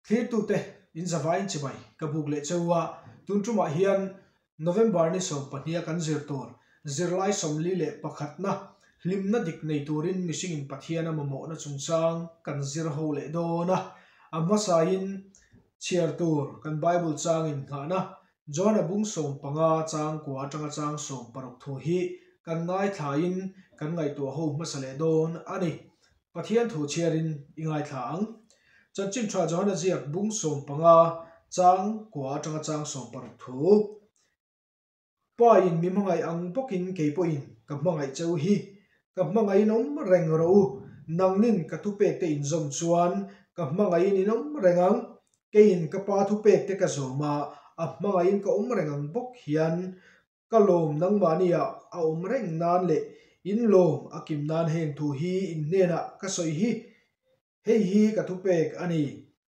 Thlirtute in zavaiin chibai ka buk leh cheu a, tun tumah hian November ni 12 a kan zir tur zirlai 41na hlimna dik nei turin mihringin Pathian a mamawhna chungchang kan zir ho leh dawn a, a hmasain chhiar tur kan Bible changin nghahna John-a bung 15 chang kua atanga chang 60 thu hi kan ngaithlain kan ngaihtuah ho hmasa leh dawn a ni. Pathian thu chhiarin i ngaithla ang. Chanchin tha Johana ziak bung 15 chang kua atanga chang 60 thu. Pa in mi hmangaih ang bawkin kei pawhin ka hmangaih cheu hi. Ka hmangaihin awm reng rawh u. Nangnin ka thupek te inzawm chuan ka hmangaihin in awm reng ang. Keiin ka pa thupek te ka zawm a, a hmangaihin ka awm reng ang bawk hian Ka lawm nangmahni ah a awm reng nan leh in lawm a kim nan heng thu hi in hnenah ka sawi hi. Hei hi ka thupek a ni.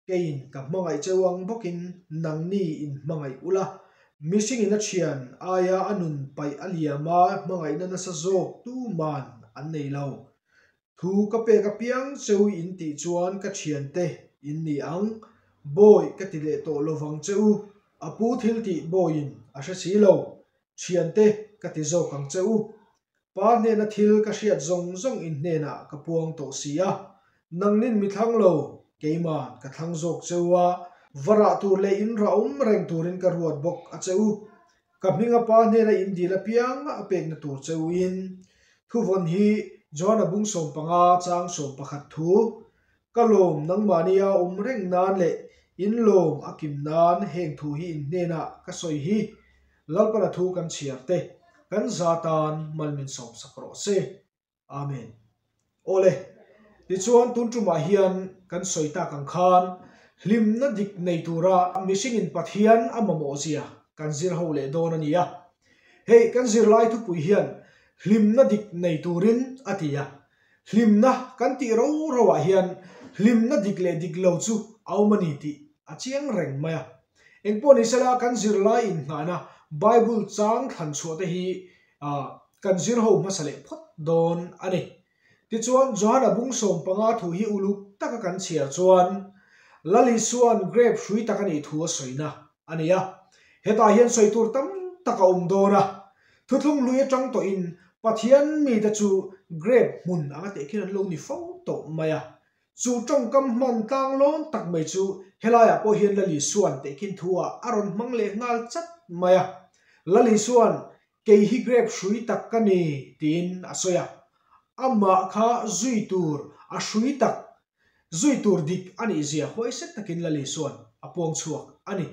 Keiin ka hmangaih cheu ang bawkin nangni in hmangaih ula. Mihringin a thian aia a nun paih a liam a hmangaihna nasa zawk tuman an nei lo. Thu ka pek apiang cheu in tih chuan ka thiante in ni ang. Bawi ka ti leh tawh lovang che u. A pu thil tih bawiin a hre si lo. Thiante ka ti zawk ang che u. Pa hnena thil ka hriat zawng zawng in hnenah ka puang tawh si a. Nangnin mi thlang lo, keima'n ka thlang zawk che u a. Va rah tur leh in rah awm reng turin ka ruat bawk a che u. Ka hminga pa hnena in dil apiang a pekna tur che u in thuvawn hi John-a bung 15 chang 11 thu, Ka lawm nangmahnia awm reng nan leh in lawm a kim nan heng thu hi in hnenah ka sawi hi Lalpana thu kan chhiar te kan za tan mal min sawmsak rawh se. Amen. Awle, tichuan tun tumah hian kan sawi tak ang khan hlimna dik nei tura mihringin Pathian a mamawh zia kan zir ho leh dawn a ni a. Hei kan zirlai thupui hian hlimna dik nei turin a ti a. Hlimna kan tih ro ro ah hian hlimna dik leh dik lo chu a awm a ni tih a chiang reng mai a. Engpawh ni sela kan zirlai inngahna Bible chang thlan chhuah te hi kan zir ho hmasa leh phawt dawn a ni. Tichuan, Johana bung 15 thu hi uluk taka kan chhiar chuan Lal Isua'n grape hrui tak a nih thu a sawina a ni a. Hetah hian sawi tur tam tak a awm dawn a. Thuthlung hlui atang tawhin Pathian mite chu grape hmun anga tehkhin an lo ni fo tawh mai a. Chu tawngkam hman tlang lawn tak mai chu helaiah pawh hian Lal Isua'n tehkhin thu-ah a rawn hmang leh nghal chat mai a. Lal Isua'n Kei hi grape hrui tak ka ni, tiin a sawi a. Amah kha zui tur a hrui tak, zui tur dik a nih zia huaisen takin Lal Isua'n a puang chhuak a ni.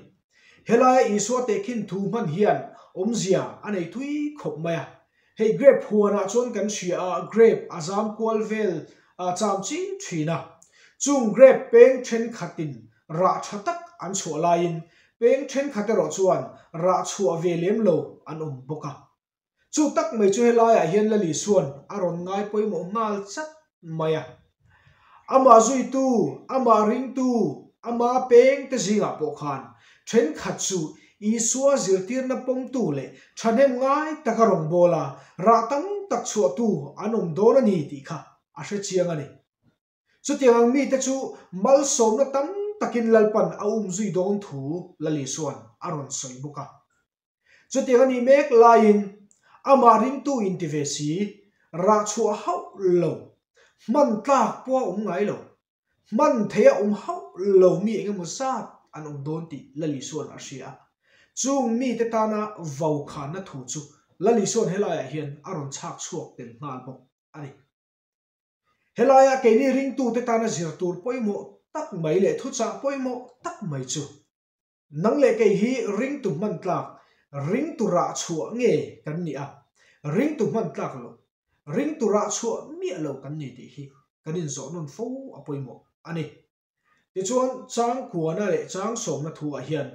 Helaia Isua tehkhin thu hman hian awmzia a nei thui khawp mai a. Hei grape huanah chuan kan hria a, grape a zam kual vel cham chi thin a. Chung grape peng thenkhatin rah tha tak an chhuah laiin peng thenkhat erawh chuan rah chhuah ve lem lo an awm bawk a. Chu tak mai chu helaiah hian Lal Isua'n a rawn ngai pawimawh nghal chat mai a. Amah zuitu, amah ringtu, ama pengte zingah pawh khan thenkhat chu Isua zirtirna pawmtu leh thahnem ngai taka rawngbawla rah tam tak chhuahtu an awm dawn a ni tih kha a hre chiang a ni. Chutiang ang mite chu malsawmna tam takin Lalpan a umzui dawn thu Lal Isua'n a rawn sawi bawk a. Chutiang a nih mek laiin amah ringtu inti ve si, rah chhuah hauh lo, hman tlak pawh a awm ngai lo, hman theih a awm hauh lo mi eng emaw zat an awm dawn tih Lal Isua'n a hria a. Chung mite tana vaukhana thu chu Lal Isua'n helaiah hian a rawn chhak chhuak tel nghal bawk a ni. Helaia keini ringtute tana zir tur pawimawh tak mai leh thuchah pawimawh tak mai chu Nang leh kei hi ringtu hman tlak, ringtu rah chhuah nge kan nih a, ringtu hman tlak lo, ringtu rah chhuah miah lo kan ni tih hi kan inzawh nawn fo a pawimawh a ni. Tichuan, chang kuana leh chang sawmna thuah hian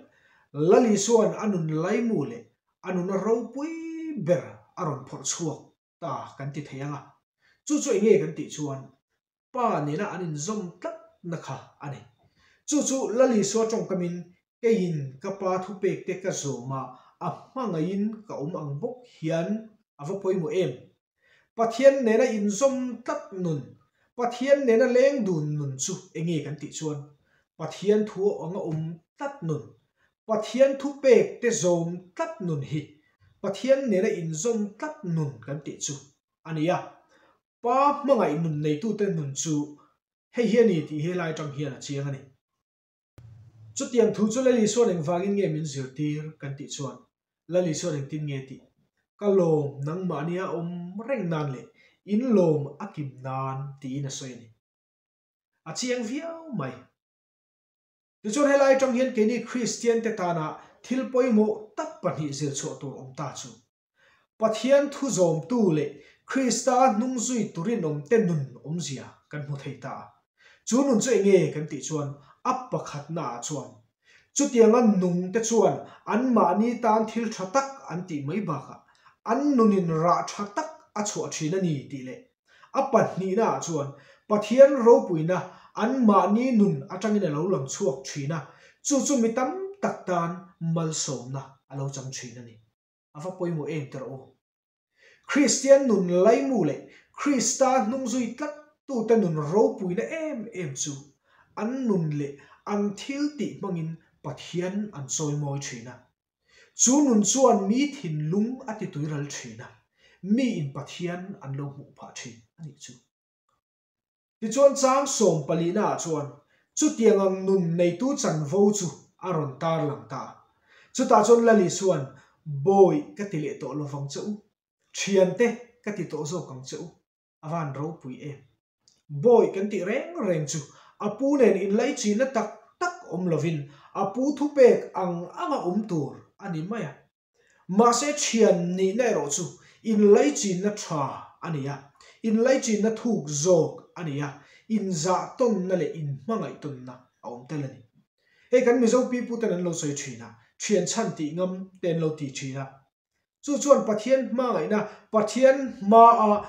Lal Isua'n a nun laimu leh a nuna ropui ber a rawn phawrh chhuak ta kan ti thei ang a. Chu chu eng nge kan tih chuan Pa nena an inzawm tlatna kha a ni. Chu chu Lal Isua tawngkamin keiin ka Pa thupekte ka zawm a, a hmangaihin ka awm ang bawk hian a va pawimawh em? Pathian nena inzawm tlat nun, Pathian nena leng dun nun chu eng nge kan tih chuan? Pathian thu anga awm tlat nun, Pathian thupek te zawm tlat nun hi Pathian nena inzawm tlat nun kan tih chu a ni a. Pa hmangaih nun neitute nun chu hei hi a ni tih he lai atang hian a chiang a ni. Chutiang thu chu Lal Isuan engvangin nge min zirtir kan tih chuan Lal Isuan engtin nge tih ka lawm nangmahnia awm reng nan leh in lawm a kim nan tiin a sawi a ni. A chiang viau mai. Tichuan helai atang hian keini Kristian te tana thil pawimawh tak pahnih zirchhuah tur awm ta chu Pathian thu zawmtu leh Krista hnungzui tu rinawmte nun awmzia kan hmu thei ta a. Chu nun chu enge kan tih chuan a pakhatna ah chuan chutianga nungte chuan anmahni tan thil tha tak an tih mai bakah an nunin rah tha tak a chhuah thin a ni tih leh a pahnihna ah chuan Pathian ropuina anmahni nun atangin a lo lang chhuak thin a, chu chu mi tam tak tan malsawmna a lo chang thin a ni. A va pawimawh em teh rawh u. Kristian nun laimu leh Krista hnungzui tlat tute nun ropuina em em chu an nun leh an thil tih hmangin Pathian an chawimawi thin a. Chu nun chuan mi thinlung a ti tuiral thin a, miin Pathian an lo hmuh phah thin a nih chu. Tichuan chang sawmpalihna ah chuan chutiang ang nun neitu chanvo chu a rawn tarlang ta a. Chutah chuan Lali chuan, Bawi ka ti leh tawh lovang che u, thiante ka ti tawh zawk ang che u, a van ropui em. Bawi kan tih reng reng chu a pu nen inlaichinna tak tak awm lovin a pu thupek ang anga awm tur a ni mai a. Mahse thian nihna erawh chu inlaichinna tha a ni a, inlaichinna thuk zawk a ni a, inzah tawnna leh inhmangaih tawnna a awm tel a ni. Hei kan Mizo piputen an lo sawi thin a, thian chhan tih ngam te an lo ti thin a. Chu chuan Pathian hmangaihna, Pathian hmaa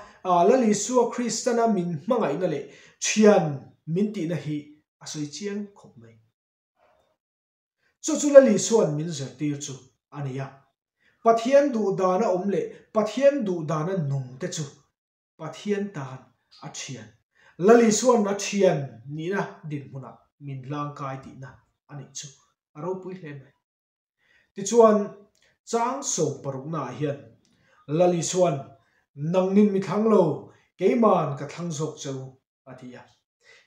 Lal Isua Kristana min hmangaihna leh thian min tihna hi a sawi chiang khawp mai. Chu chu Lal Isua'n min zirtir chu a ni a. Pathian duh dana awm leh Pathian duh dana nung te chu Pathian tan a thian. Lal Isua'n a thian nihna dinhmunah min hlangkai tihna a nih chu a ropui hle mai. Tichuan, chang sawmparuknaah hian Lal Isua'n, Nangnin mi thlang lo, keima'n ka thlang zawk che u, a ti a.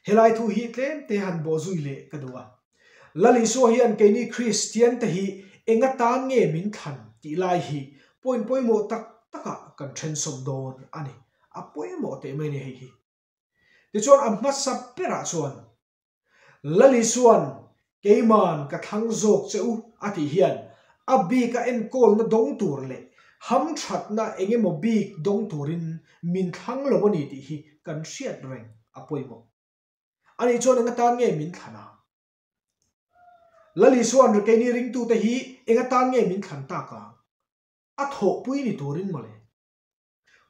Helai thu hi tlem te han bawh zui leh ka duh a. Lal Isua hian keini Kristian te hi eng atan nge min thlan tih lai hi point pawimawh tak takah kan thensawm dawn a ni. A pawimawh teh mai a ni hei hi. Tichuan a hmasa berah chuan Lal Isua'n keima'n ka thlang zawk che u a tih hian a bika enkawlna dawng tur leh hamthatna eng emaw bik dawng turin min thlang lo a ni tih hi kan hriat reng a pawimawh. Ani chuan eng atan nge min thlan ang? Lal Isua'n keini ringtute hi eng atan nge min thlan tak ang? A thawhpui ni turin mawle.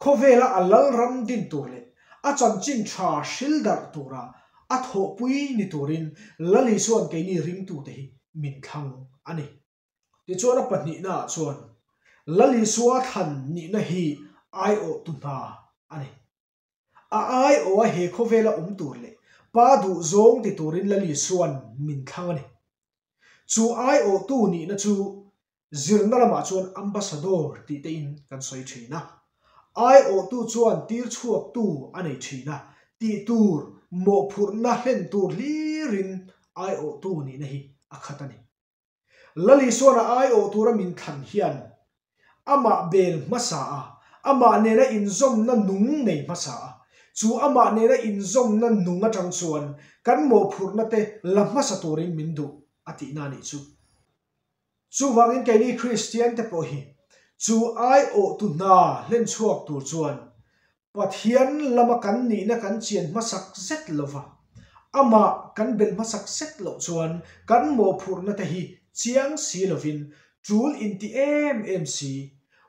Khawvela a lalram din tur leh a chanchin tha hril darh tura a thawhpui ni turin Lal Isua'n keini ringtute hi min thlang a ni. Tichuan a pahnihnaah chuan Lal Isua thlan nihna hi aiawhtu hna a ni. A aiawha he khawvela awm tur leh Pa duhzawng ti turin Lal Isua'n min thlang a ni. Chu aiawhtu nihna chu Zirna lamah chuan ambassador tih te in kan sawi thin a. Aiawhtu chuan tir chhuaktu a nei thin a, tih tur mawhphurhna hlen tur hlirin aiawhtu nihna hi a khat a ni. Lal Isuana aiawh tura min thlan hian amah bel hmasa a, amah nena inzawmna nung nei hmasa a, chu amah nena inzawmna nung atang chuan kan mawhphurhna te la hmasa turin min duh a tihna a nih chu. Chuvangin keini Kristian te pawh hi chu aiawhtu hna hlen chhuak tur chuan Pathian lama kan nihna kan chian hmasak zet lova, amah kan belh hmasak zet loh chuan kan mawhphurhna te hi chiang si lovin tul inti em em si,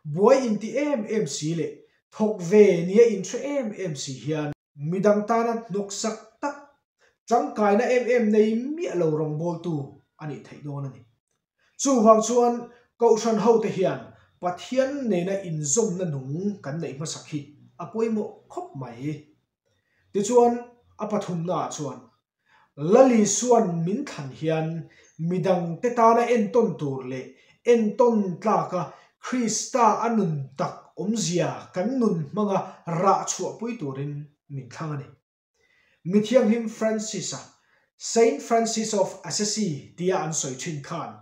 buai inti em em si leh thawk ve nia inhre em em si hian midang tana hnawksak tak Tangkaina em em nei miah lo rawngbawltu a nih theih dawn a ni. Chuvang chuan Kohhran hote hian Pathian nena inzawmna nung kan neih hmasak hi a pawimawh khawp mai. Tichuan a pathumnaah chuan. Lal Isua'n min thlan hian midangte tana entawn tur leh entawn tlaka Krista a nun tak awmzia kan nun hmanga rah chhuahpui turin min thlang a ni. Mithianghlim Francis-a, Saint Francis of Assisi tia an sawi thin khan,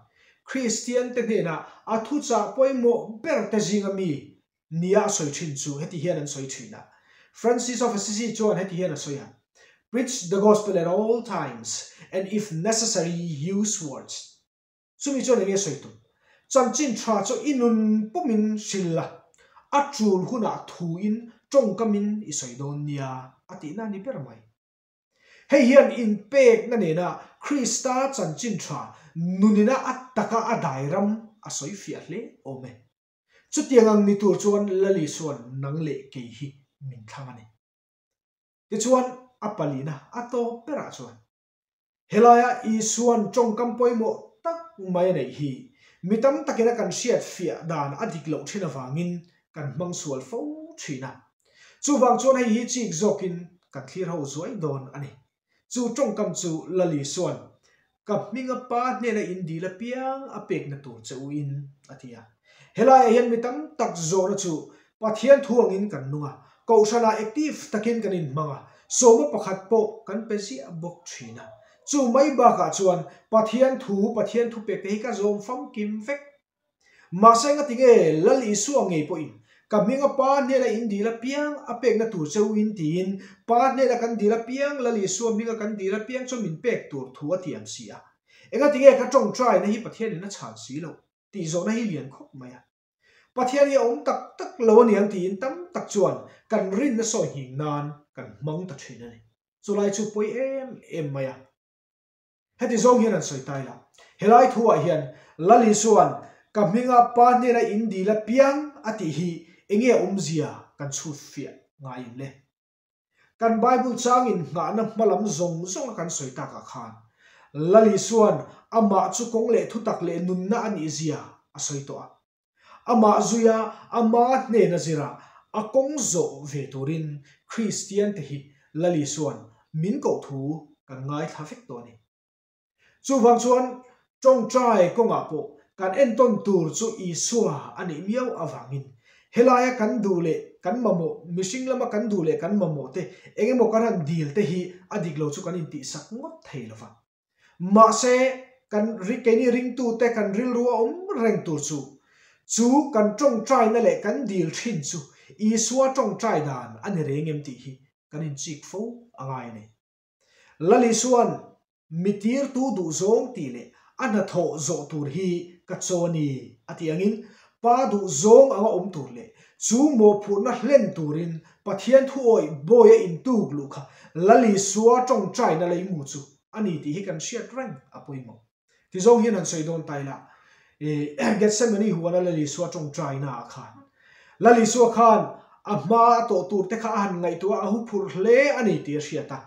Kristiante hnenah a thuchah pawimawh berte zinga mi nia a sawi thin chu heti hian an sawi thin a. Francis of Assisi chuan heti hian a sawi a, Preach the gospel at all times and if necessary use words. Chumi chuan enge sawi tum? Chanchin tha chu i nun pumin hrilh la, a tul hunah thuin tawngkamin i sawi dawn nia a tihna a ni ber mai. Hei hian inpekna nena Krista chanchin tha nunina a taka a dai ram a sawi fiah hle awm e. Chutiang ang ni tur chuan Lal Isua'n nang leh kei hi min thlang a ni. Tichuan, a palina a tawp berah chuan, helaia Isua'n tawngkam pawimawh tak mai a neih hi mi tam takin a kan hriat fiah dan a dik loh thin avangin kan hmang sual fo thin a. Chuvang chuan hei hi chik zawkin kan thlir ho zuai dawn a ni. Chu tawngkam chu Lal Isua'n Ka hminga pa hnena in dil apiang a pekna tur che u in, a ti a. Helaiah hian mi tam tak zawhna chu Pathian thu angin kan nung a, Kohhranah active takin kan inhmang a, sawma pakhat pawh kan pe ziah bawk thin a. Chu mai bakah chuan Pathian thu, Pathian thupekte hi ka zawm famkim vek. Mahse ngati nge Lal Isua ngei pawhin ka hminga Pa hnena in dil apiang a pekna tur che u in tiin Pa hnena kan dil apiang Lal Isua hminga kan dil apiang chu min pek tur thu a tiam si a. Engati nge ka tawngtaina hi Pathianin a chhan si loh tih zawhna hi lian khawp mai a. Pathian hi a awm tak tak lo aniang tiin tam tak chuan kan rinna sawi nghing nan kan hmang ta thin a ni. Chulai chu pawi em em mai a. Heti zawng hian an sawi tai la. Helai thuah hian Lal Isua'n ka hminga Pa hnena in dil a piang a tih hi enge awmzia kan chhut fiah ngai em le? Kan Bible changin nghahna hmalam zawng zawnga kan sawi takah khan Lal Isua'n amah chu kawng leh thutak leh nunna a nih zia a sawi tawh a. Amah zuia ama hnena zira a kawng zawh ve turin Kristiante hi Lal Isua'n min koh thu kan ngaithla vek tawh a ni. Chuvang chuan tawngtai kawngah pawh kan entawn tur chu Isua a nih miau avangin helaia kan duh leh kan mamawh, mihring lama kan duh leh kan mamawh te eng emaw kan han dil te hi a dik lo chu kan intihsak ngawt thei lo va. Mahse, kan keini ringtute kan rilru a awm reng tur chu, chu kan tawngtaina leh kan dil thin chu Isua tawngtai dan a ni reng em tih hi kan inchik fo a ngai a ni. Lal Isua'n mi tirtu duh zawng tih leh a hnathawh zawh tur hi ka chaw a ni a tih angin Pa duh zawng anga awm tur leh chu mawhphurhna hlen turin Pathian thuawih bawi a intuk luh kha Lal Isua tawngtaina leimu chu a ni tih hi kan hriat reng a pawimawh. Tizawng hian han sawi dawn ta ila, Gethsemane huana Lal Isua tawngtaina ah khan Lal Isua khan a hma a tawh tur te kha a han ngaihtuah a, a huphurh hle a ni tih a hriat a.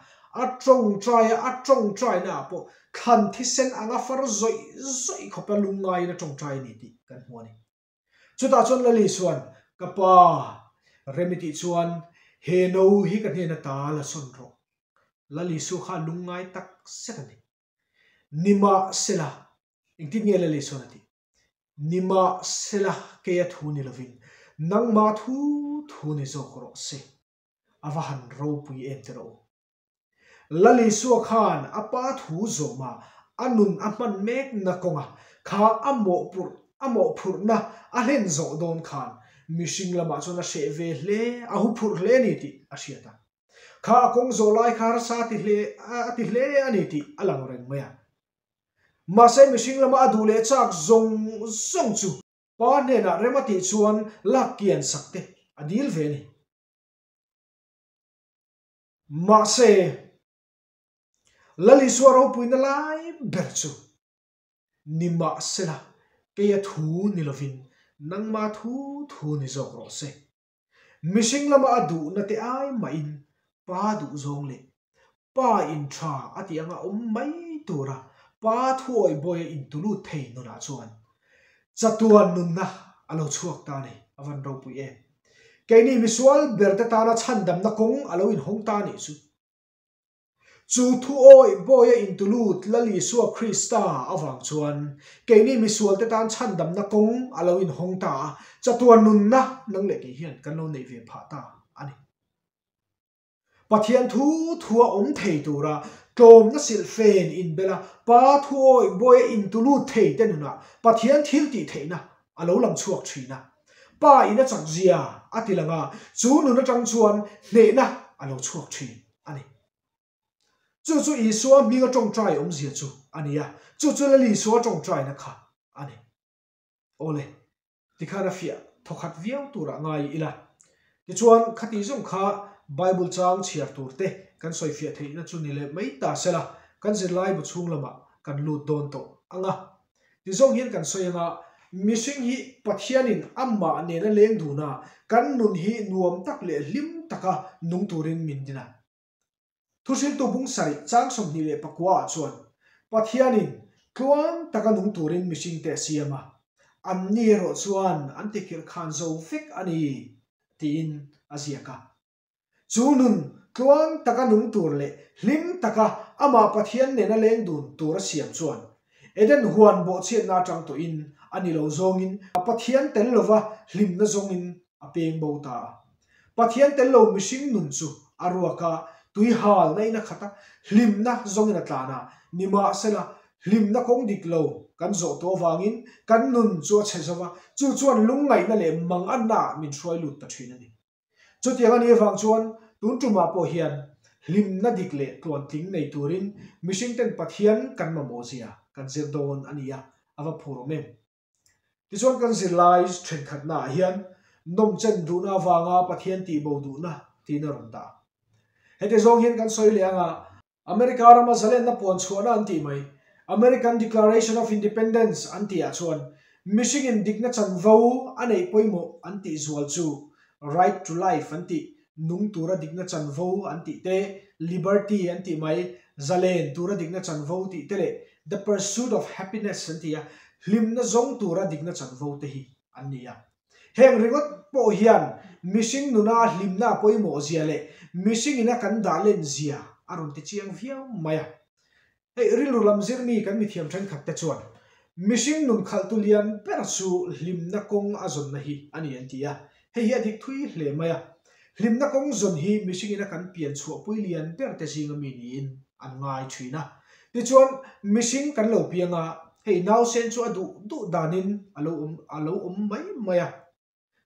A tawngtai a, a tawngtaina ah pawh thlan thisen anga far zawih zawih khawpa lungngaiin a tawngtai a ni tih kan hmu a ni. Chutah chuan Lal Isua'n, Ka pa, rem i tih chuan he no hi ka hnena ta la sawn rawh. Lal Isua kha a lungngai tak zet a ni. Nimahsela, engtin nge Lal Isua'n a tih? Nimahsela keia thu ni lovin nangmah thu thu ni zawk rawh se. A va han ropui em te rawh u. Lal Isua khan a pa thu zawma a nun a hman mekna kawnga kha a mawhpurh a mawhphurhna a hlen zawh dawn khan mihring lamah chuan a hreh ve hle, a huphurh hle a ni tih a hriat a. Kha a kawng zawh lai kha harsa a ti hle a ti hle a ni tih a lang reng mai a. Mahse mihring lama a duh leh chak zawng zawng chu pa hnenah rem a tih chuan lak kian sak te a dil ve a ni. Mahse Lal Isua ropuina lai ber chu nimahsela keia thu ni lovin nangma thu thu ni zawk rawh se. Mihring lama a duhna te ai mahin pa duh zawng leh pa in tha a tih anga awm mai tura pa thuawih bawi a intulut thei nunah chuan chatuan nunna a lo chhuak ta a ni, a van ropui em. Keini misual berte tana chhandamna kawng a lo inhawng ta a nih chu. Chu thuawih bawia intulut Lal Isua Krista avang chuan keini misualte tan chhandamna kawng a lo inhawng ta a, chatuan nunna nang leh kei hian kan lo neih ve phah ta a ni. Pathian thu thua awm thei tura tlawmna silhfen inbela Pa thuawih bawia intulut thei te nunah Pathian thil tih theihna a lo lang chhuak thin a. Pa in a chak zia a ti lang a, chu nun atang chuan hnehna a lo chhuak thin a ni. Chu chu Isua hminga tawngtai awmzia chu a ni a, chu chu Lal Isua tawngtaina kha a ni. Awle, tikhan a fiah thawkhat viau turah ngai ila. Tichuan, khati zawng kha Bible chang chhiar tur te kan sawi fiah theihna chu ni leh mai ta sela, kan zirlai bu chhung lamah kan lut dawn tawh ang a. Ti zawng hian kan sawi anga, mihring hi Pathianin amah nena leng duna kan nun hi nuam tak leh hlim taka nung turin min din a. Thuhriltu bung sarih chang 29 ah chuan Pathianin tluang taka nung turin mihringte a siam a, anni erawh chuan an tikhirh khan zo vek a ni tiin a ziak a. Chu nun tluang taka nung tur leh hlim taka amah Pathian nena leng dun tur a siam chuan Eden huan bawhchhiatna atang tawhin a ni lo zawngin Pathian tel lova hlimna zawngin a peng bo ta a. Pathian tel lo mihring nun chu a ruak a, tui halna in a khat a, hlimna zawngin a tlan a, nimahsela hlimna kawng dik lo kan zawh tawh avangin kan nun chu a chhe zo va, chu chuan lungngaihna leh manganna ah min hruai lut ta thin a ni. Chutiang a nih avang chuan tun tumah pawh hian hlimna dik leh tluantling nei turin mihringten Pathian kan mamawh zia kan zir dawn a ni a, a va phur awm em? Tichuan kan zirlai thenkhatnaah hian nawmchen duhna avanga Pathian tihbo duhna tiin a rawn dah. Heti zawng hian kan sawi leh ang a, America rama zalenna puan chhuahna an tih mai, American Declaration of Independence an tihah chuan mihringin dikna chanvo a neih pawimawh an tih zual chu right to life an tih, nung tura dikna chanvo an tih te, liberty an tih mai, zalen tura dikna chanvo tih te leh the pursuit of happiness an ti a, hlimna zawng tura dikna chanvo te hi an ni a. Heng ringawt pawh hian mihring nuna hlimna a pawimawh zia leh mihring ina kan dah len zia a rawn ti chiang viau mai a. Hei rilru lam zirmi kan mithiam thenkhat te chuan mihring nun khalhtu lian ber chu hlimna kawng a zawnna hi a ni an ti a, hei hi a dik thui hle mai a. Hlimna kawng zawn hi mihring ina kan pian chhuahpui lian ber te zinga mi niin an ngai thin a. Tichuan mihring kan lo piang a, hei nausen chu a duh duh danin a lo awm a lo awm mai mai a.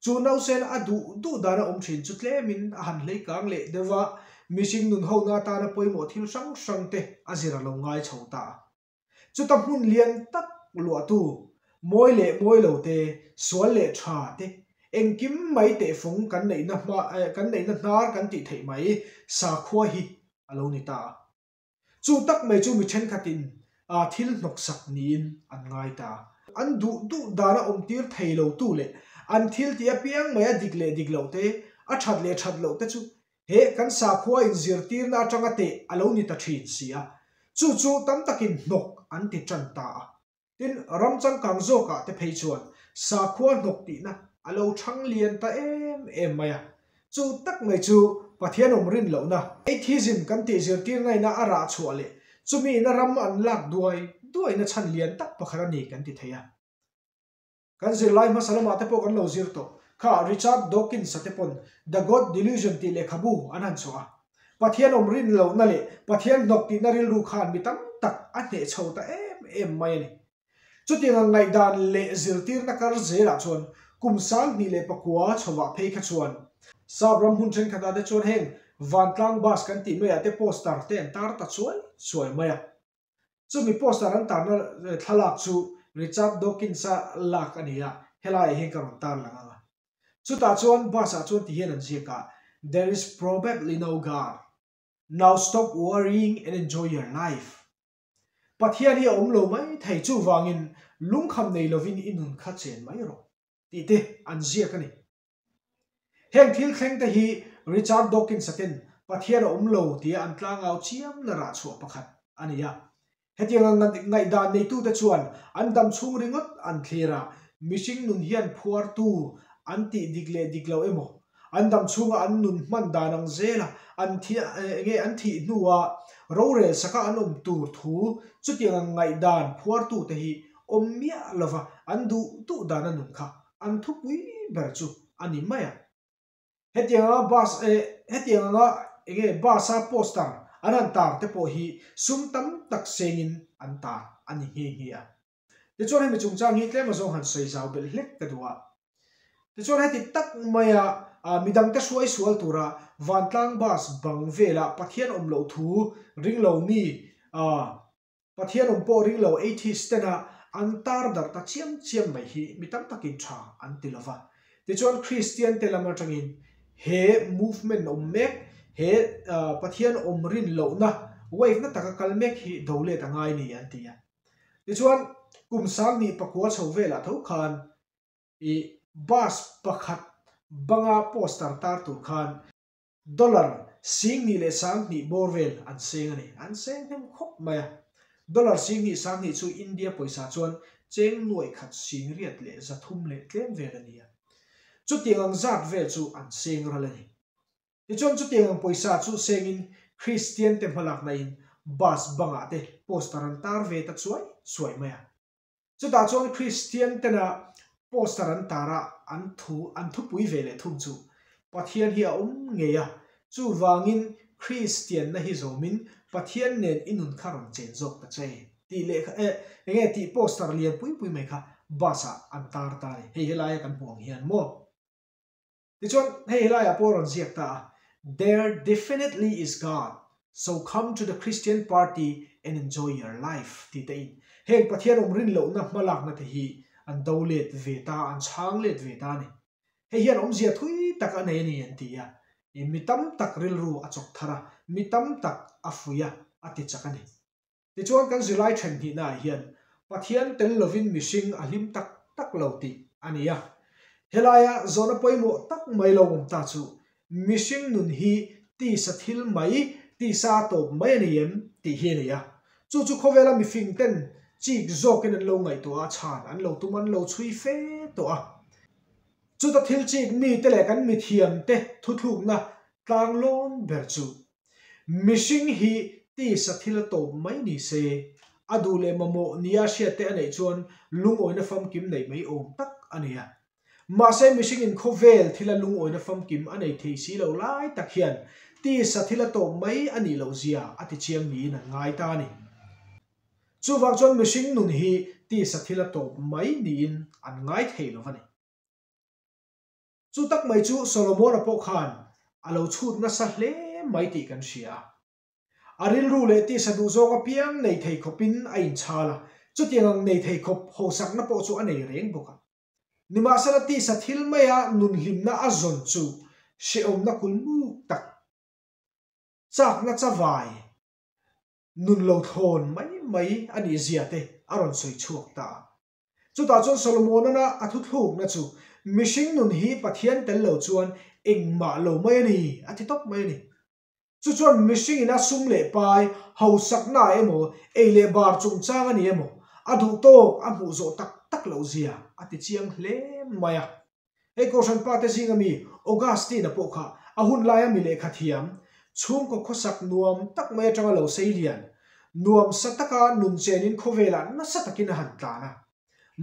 Chu nausen a duh duh dana awm thin chu tlemin a han hlei kang leh deuh va, mihring nun hona atana pawimawh thil hrang hrang te a zir a lo ngai chho ta a. Chuta hmun lian tak luahtu, mawi leh mawi lo te, sual leh tha te, engkim mai tehfung kan neihna hma kan neihna hnar kan tih theih mai sakhua hi a lo ni ta a. Chu tak mai chu mi thenkhatin thil hnawksak niin an ngai ta. An duh duh dana awmtir thei lo tu leh an thil tih apiang mai a dik leh dik loh te, a that leh that loh te chu he kan sakhua inzirtirna atanga teh a lo ni ta thin si a. Chu chu tam takin hnawk an ti tan ta a. Tin, ram changkang zawkah te phei chuan sakhua hnawk tihna a lo thang lian ta em em mai a. Chu tak mai chu Pathian awm rin lohna, atheism kan tih zirtirnaina a rah chhuah leh chumi ina ram an lak duai duaina chhan lian tak pakhat a ni kan ti thei a. Kan zirlai hmasa lamah te pawh kan lo zir tawh. Kha Richard Dawkins-a te pawn The God Delusion tih lehkhabu an han chhuah a. Pathian awm rin lohna leh Pathian hnawk tihna rilru khan mi tam tak a hneh chho ta em em mai a ni. Chutiang ang ngaihdan leh zirtirna kar zelah chuan kum 2009 chhovah phei kha chuan Sap ram hmun thenkhatah te chuan heng vantlang bus kan tih maiah te poster te an tar ta chuai chuai mai a. Chumi poster an tarna thlalak chu Richard Dawkins-a lak a ni a, helaiah hian ka rawn tarlang ang a. Chutah chuan bus ah chuan ti hian an ziak a, There is probably no God. Now stop worrying and enjoy your life. Pathian hi a awm lo mai thei chuvangin lungkham nei lovin i nun kha chen mai rawh tih te an ziak a ni. Heng thil thleng te hi Richard Dawkins-a ten Pathian a awm lo tia an tlangau chiamna rah chhuah pakhat a ni a. Hetiang ang ngaihdan neitute chuan an dam chhung ringawt an thlir a, mihring nun hian phuartu an tih dik leh dik lo emaw, an dam chhunga an nun hman dan ang zela an thi enge an thih hnua Rorel saka an awm tur thu chutiang ang ngaihdan phuartute hi awm miah lova an duh duh dan a nun kha an thupui ber chu a ni mai a. Hetiang anga bus eh hetiang anga enge bus a poster an han tar te pawh hi sum tam tak sengin an tar a ni nghe nghe a. Tichuan hemi chungchang hi tlem azawng han sawi zau belh hlek ka duh a. Tichuan heti tak maia midangte hruai sual tura vantlang bus bang vela Pathian awm loh thu ring lo mi Pathian awm pawh ring lo atheist tena an tar darh ta chiam chiam mai hi mi tam takin tha an ti lova. Tichuan Kristian te lam atangin he movement awm mek, he Pathian awm rin lohna wave na taka kal mek hi do let a ngai ni an ti a. Tichuan, kum 2009 chho velah tho khan i bus pakhat banga poster tar tur khan dollar 20,020 bawr vel an seng a ni. An seng hnem khawp mai a. Dollar 20,020 chu India pawisa chuan cheng nuaih khat singriat leh zathum leh tlem vel a ni a. Chutiang ang zat vel chu an seng ral a ni. Tichuan chutiang ang pawisa chu sengin Kristian te hmalakna in bus bangah te poster an tar ve ta chuai chuai mai a. Chutah chuan Kristian tena poster an tar a an thu an thupui ve leh thung chu Pathian hi a awm ngei a, chuvangin Kristianna hi zawmin Pathian nen i nun kha rawn chen zawk ta che tih leh kha eh enge tih poster lian pui pui mai kha bus ah an tar ta a ni. Hei helaia kan hmuh ang hian maw? Tichuan, hei helaiah pawh a rawn ziak ta a, There definitely is God, so come to the Christian party and enjoy your life tih te in heng Pathian awm rin lohna hmalakna te hi an do let ve ta, an chhang let ve ta a ni. Hei hian awmzia thui tak a nei a ni an ti a, mi tam tak rilru a chawk thar a, mi tam tak a fuih a, a ti chak a ni. Tichuan kan zirlai then hnihnaah hian Pathian tel lovin mihring a hlim tak tak lo tih a ni a. Helaia zawhna pawimawh tak mai lo awm ta chu mihring nun hi tisa thil mai, tisa tawp mai a ni em tih hi a ni a. Chu chu khawvela mifing ten chik zawkin an lo ngaihtuah a chhan an lo tum an lo chhui fe tawh a. Chuta thil chik mite leh kan mithiamte thuthlukna tlanglawn ber chu Mihring hi tisa thil a tawp mai ni se, a duh leh mamawh nia hriatte a neih chuan lungawina famkim neih mai awm tak a ni a. Mahse mihringin khawvel thila lungawina famkim a nei thei si lo lai tak hian tisa thil a tawp mai a nih loh zia a ti chiang niin an ngai ta a ni. Chuvang chuan mihring nun hi tisa thil a tawp mai niin an ngai thei lo a ni. Chu tak mai chu Solomon-a pawh khan a lo chhut nasa hle mai tih kan hria a. A rilru leh tisa duhzawng apiang nei thei khawpin a inchhal a, chutiang ang nei thei khawp hosakna pawh chu a nei reng bawk a. Nimahsela tisa thil maia nunhlimna a zawn chu hrehawmna kulmuk tak, chakna chavai, nun lo thlawn mai mai a nih zia te a rawn sawi chhuak ta a. Chutah chuan Solomon-a a thuthlukna chu, Mihring nun hi Pathian tel lo chuan engmah lo mai a ni, a ti tawp mai a ni. Chu chuan mihringin a sum leh pai, hausakna emaw, ei leh bar chungchang a ni emaw, a duh tawk a hmuh zawh tak tak loh zia a ti chiang hle mai a. Hei Kohhran pate zinga mi Augustine-a pawh kha a hun laia mi lehkha thiam, chhungkaw khawsak nuam tak mai atanga lo sei lian, nuamsa taka nun chenin khawvelah nasa takin a han tlan a.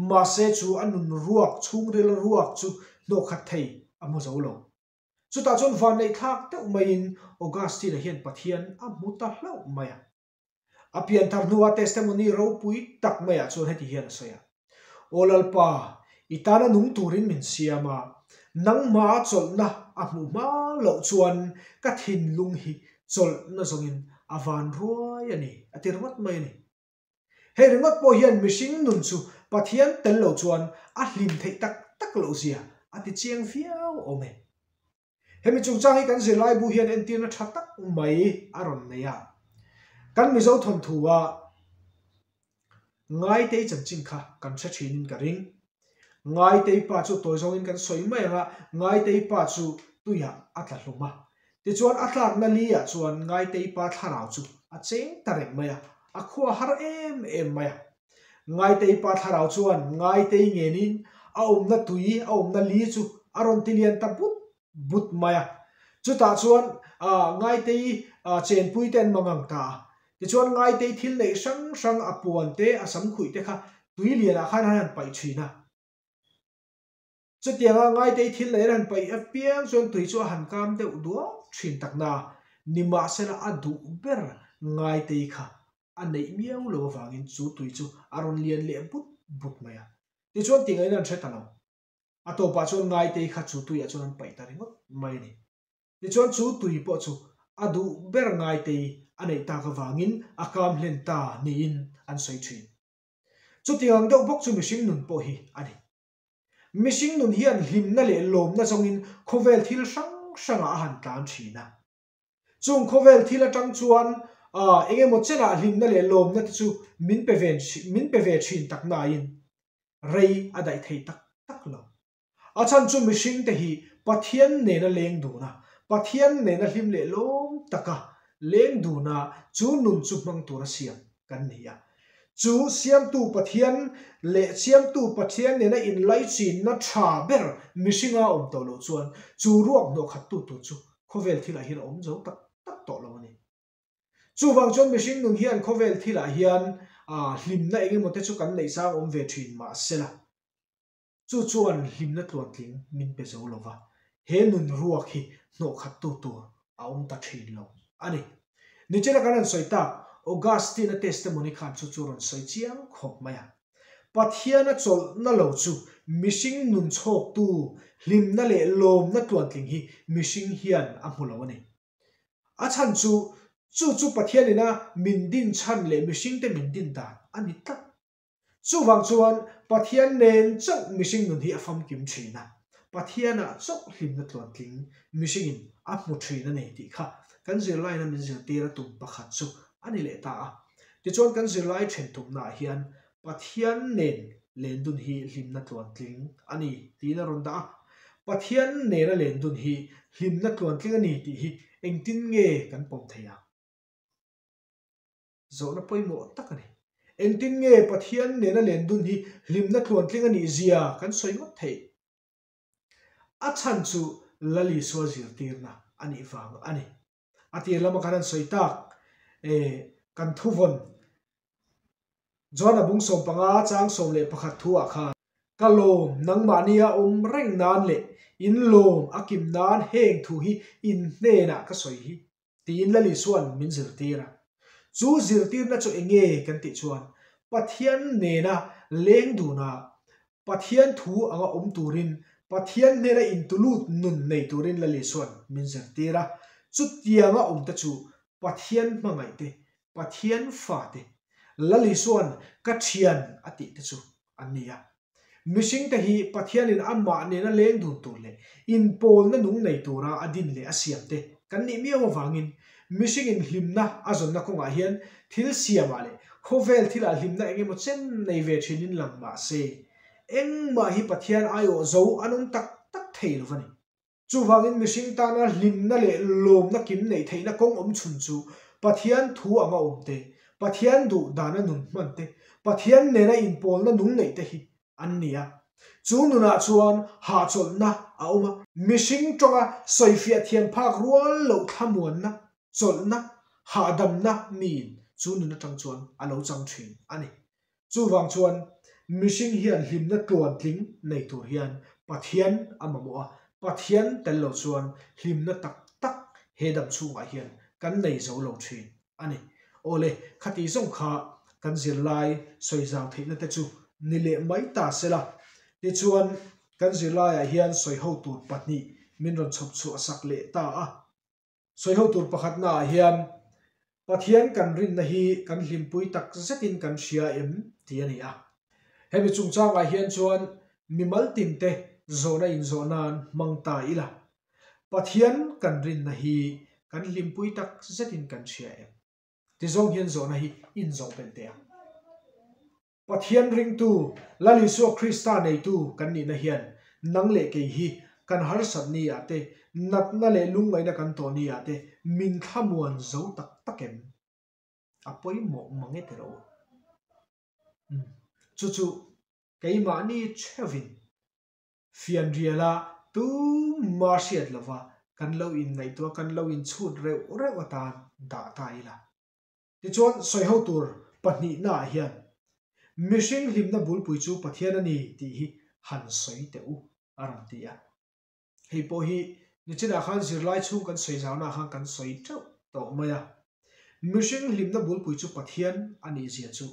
Mahse chu a nun ruak chhungril ruak chu hnawhkhat thei a hmu zo lo. Chutah chuan vanneih thlak deuh maiin Augustine-a hian Pathian a hmu ta hlauh mai a. A pianthar hnua testimony ropui tak maiah chuan heti hian a sawi a, Aw Lalpa, i tana nung turin min siam a, nangma chawlhna a hmuh hma loh chuan ka thinlung hi chawlhna zawngin a van ruai a ni, a ti ringawt mai a ni. Hei ringawt pawh hian mihring nun chu Pathian tel lo chuan a hlim theih tak tak loh zia a ti chiang viau awm e. Hemi chungchang hi kan zirlaibu hian entirna tha tak mai a rawn nei a. Kan Mizo thawnthu a Ngaitei chanchin kha kan hre thinin ka ring. Ngaitei pa chu tawi zawngin kan sawi mai ang a, Ngaitei pa chu tuiah a tla hlum a. Tichuan a tlakna li ah chuan Ngaitei pa thlarau chu a cheng ta reng mai a, a khua har em em mai a. Ngaitei pa thlarau chuan Ngaitei ngenin a awmna tui, a awmna li chu a rawn ti lian ta but but mai a. Chutah chuan Ngaitei chenpui te an mangang ta a. Tichuan Ngaitei thil neih hrang hrang a puan te, a sam khuih te kha tui lianah khan an han paih thin a. Chutianga Ngaitei thil neih an han paih apiang chuan tui chu a han kam deuh duau thin tak na, nimahsela a duh ber Ngaitei kha a neih miau lo avangin chu tui chu a rawn lian leh but but mai a. Tichuan tingain an hre ta lo. A tawpah chuan Ngaitei kha chu tuiah chuan an paih ta ringawt mai a ni. Tichuan chu tui pawh chu a duh ber Ngaitei a neih tak avangin a kam hlen ta niin an sawi thin. Chutiang ang deuh bawk chu mihring nun pawh hi a ni. Mihring nun hian hlimna leh lawmna zawngin khawvel thil hrang hrangah a han tlan thin a. Chung khawvel thil atang chuan eng emaw chenah hlimna leh lawmna te chu min pe ve min pe ve thin tak nain rei a daih thei tak tak lo. A chhan chu mihring te hi Pathian nena leng dun a, Pathian nena hlim leh lawm taka leng dun a chu nun chu hmang tura siam kan ni a. Chu Siamtu Pathian leh Siamtu Pathian nena inlaichinna tha ber mihringa awm tawh loh chuan chu ruak hnawhkhattu tur chu khawvel thilah hian a awm zo tak tak tawh lo a ni. Chuvang chuan mihring nun hian khawvel thilah hian hlimna eng emaw te chu kan neih sang awm ve thin mahsela chu chuan hlimna tluantling min pe zo lova, he nun ruak hi hnawhkhattu tur a awm ta thin lo a ni. Nichina kan han sawi tak Augustine-a testimony khan chu chu rawn sawi chiang khawp mai a. Pathiana chawlhna lo chu mihring nun chhawktu hlimna leh lawmna tluantling hi mihring hian a hmu lo a ni. A chhan chu, chu chu Pathianina min din chhan leh mihringte min din dan a ni tlat. Chuvang chuan Pathian nen chauh mihring nun hi a famkim thin a, Pathianah chauh hlimna tluantling mihringin a hmu thin a ni tih kha kan zirlaina min zirtir a tum pakhat chu a ni leh ta a. Tichuan kan zirlai then tumnaah hian Pathian nen lendun hi hlimna tluantling a ni tiin a rawn dah a. Pathian nena lendun hi hlimna tluantling a ni tih hi engtin nge kan pawm thei ang? Zawhna pawimawh tak a ni. Engtin nge Pathian nena lendun hi hlimna tluantling a nih zia kan sawi ngawt theih? A chhan chu Lal Isua zirtirna a nih vang a ni. A tir lama kan han sawi tak e, kan thuvawn John-a bung 15 chang 11 thuah khan, Ka lawm nangmahnia awm reng nan leh in lawm a kim nan heng thu hi in hnenah ka sawi hi, tiin Lal Isua'n min zirtir a. Chu zirtirna chu enge kan tih chuan Pathian nena leng duna Pathian thu anga awm turin, Pathian hnena intulut nun nei turin Lal Isua'n min zirtir a. Chutianga awmte chu Pathian hmangaihte, Pathian fate, Lal Isua'n ka thian a tihte chu an ni a. Mihringte hi Pathianin amah nena leng dun tur leh inpawlna nung nei tura a din leh a siamte kan nih miau avangin mihringin hlimna a zawnna kawngah hian thil siamah leh khawvel thilah hlimna eng emaw chen nei ve thinin lang mah se, engmah hi Pathian aiawh zo an awm tak tak thei lo va ni. Chuvangin mihring tana hlimna leh lawmna kim neih theihna kawng awm chhun chu Pathian thu anga awm te, Pathian duh dana nun hman te, Pathian nena inpawlna nung neih te hi an ni a. Chu nunah chuan hahchawlhna a awm a. Mihring tawnga sawifiah thiam phak rual loh thlamuanna, chawlhna, hahdamna miin chu nun atang chuan a lo chang thin a ni. Chuvang chuan mihring hian hlimna tluantling nei tur hian Pathian a mamawh a, Pathian tel lo chuan hlimna tak tak he dam chhungah hian kan nei zo lo thin a ni. Awle, khati zawng kha kan zirlai sawi zau theihna te chu ni leh mai ta sela. Tichuan, kan zirlaiah hian sawi ho tur pahnih min rawn chhawp chhuah sak leh ta a. Sawi ho tur pakhatnaah hian Pathian kan rinna hi kan hlimpui tak zetin kan hria em tih a ni a. Hemi chungchangah hian chuan mimal tinte zawhna inzawh nan hmang ta ila. Pathian kan rinna hi kan hlimpui tak zetin kan hria em? Ti zawng hian zawhna hi inzawh belh teh ang. Pathian ringtu, Lal Isua Krista neitu kan nihna hian nang leh kei hi kan harsat ni ah te, natna leh lungngaihna kan tawh ni ah te min thlamuan zo tak tak em? A pawimawh mang e tiraw? Umm, chu chu keimahni theuhin fianriala tumah hriat lova kan lo inngaihtuah, kan lo inchhut reuh reuh atan dah ta ila. Tichuan, sawiho tur pahnihnaah hian mihring hlimna bulpui chu Pathian a ni tih hi han sawi teh u, a rawn ti a. Hei pawh hi nichinah khan zirlai chhung kan sawi zaunaah khan kan sawi teuh tawh mai a. Mihring hlimna bulpui chu Pathian a nih zia chu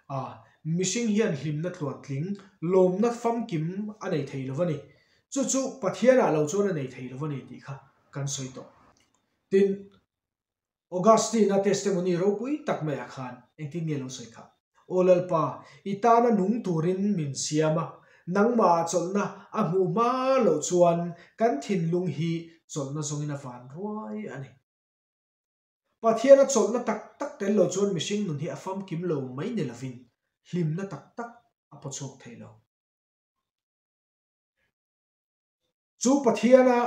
a mihring hian hlimna tluantling, lawmna famkim a nei thei lo va ni. Chu chu Pathianah lo chuan a nei thei lo va ni tih kha kan sawi tawh. Tin, Augustine-a testimony ropui tak maiah khan engtin nge lo sawi khah? Aw Lalpa, i tana nung turin min siam a, nangmahah chawlhna a hmuh hma loh chuan kan thinlung hi chawlhna zawngin a van ruai a ni. Pathiana chawlhna tak tak tel lo chuan mihring nun hi a famkim lo mai ni lovin hlimna tak tak a paw chhuak thei lo. Chu Pathiana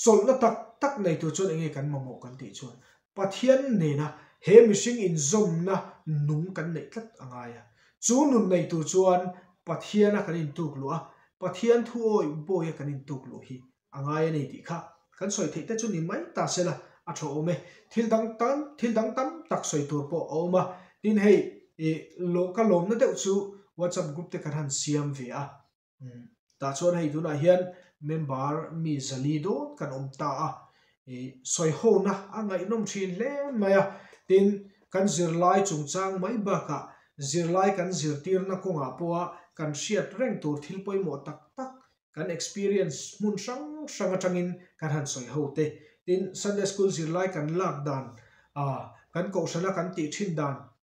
chawlhna tak tak nei tur chuan enge kan mamawh kan tih chuan Pathian nena he mihring inzawmna nung kan neih tlat a ngai a. Chu nun nei tur chuan Pathiana kan intuk luh a, Pathian thu awih bawia kan intuk luh hi a ngai a ni tih kha kan sawi theih te chu ni mai ta se la a tha awm e. Thil dang tam thil dang tam tak sawi tur pawh a awm a. Tin hei ih ka lawmna deuh chu WhatsApp group te kan han siam ve a. Tah chuan hei tunah hian member mi zali dawn kan awm ta a, ih sawihona a ngaihnawm thin hle mai a, tin kan zirlai chungchang mai bakah zirlai kan zirtirna kawngah pawha kan hriat reng tur thil pawimawh tak tak kan experience hmun hrang hrang atangin kan han sawi ho te, tin Sunday school zirlai kan lak dan ah kan kohhrana kan tih thin dan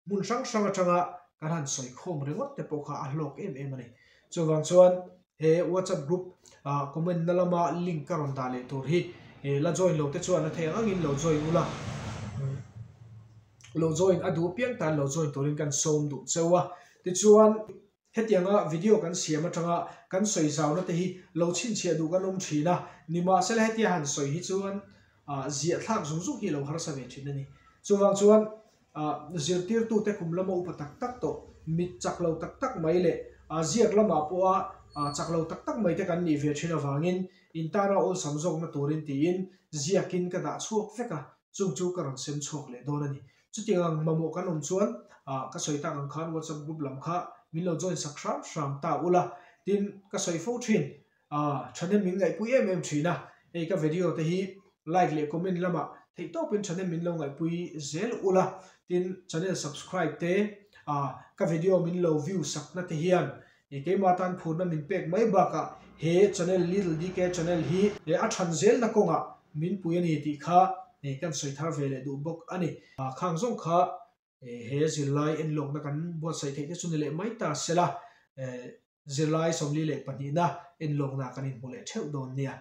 Hmun hrang hrang atanga kan han sawi khawm ringawt te pawh kha a hlawk em em a ni. Chuvang chuan he WhatsApp group ah comment na lama link ka rawn dah leh tur hi la join lo te chuan a thei ang angin lo join ula, lo join a duh piang tan lo join turin kan sawm duh cheu a. Tichuan hetianga video kan siam atanga kan sawi zauna te hi lo chhinchhiah duh kan awm thin a, nimahsela hetia han sawi hi chuan ziah thlak zung zung hi lo harsa ve thin a ni. Chuvang chuan Zirtirtute kum lama upa tak tak tawh, mit chak lo tak tak mai leh ziak lamah pawha chak lo tak tak mai te kan nih ve thin avangin intana awlsam zawkna turin tiin ziakin ka dah chhuak vek a, chung chu ka rawn sem chhuak leh dawn a ni. Chutiang ang mamawh kan awm chuan ka sawi tak ang khan WhatsApp group lam kha min lo join sak hram hram ta ula, tin ka sawi fo thin. Thahnem min ngaihpui em em thin a, hei ka video te hi like leh comment lamah theihtawpin thahnem min lo ngaihpui zel ula, tin channel subscribe te ka video min lo view sakna te hian keimah tan phurna min pek mai bakah he channel Little DK channel hi a than zelna kawngah min pui a ni tih kha kan sawi thar ve leh duh bawk a ni. Khang zawng kha He zirlai enlawkna kan buatsaih theih te chu ni leh mai ta sela, zirlai 42na enlawkna kan inhmu leh theuh dawn nia.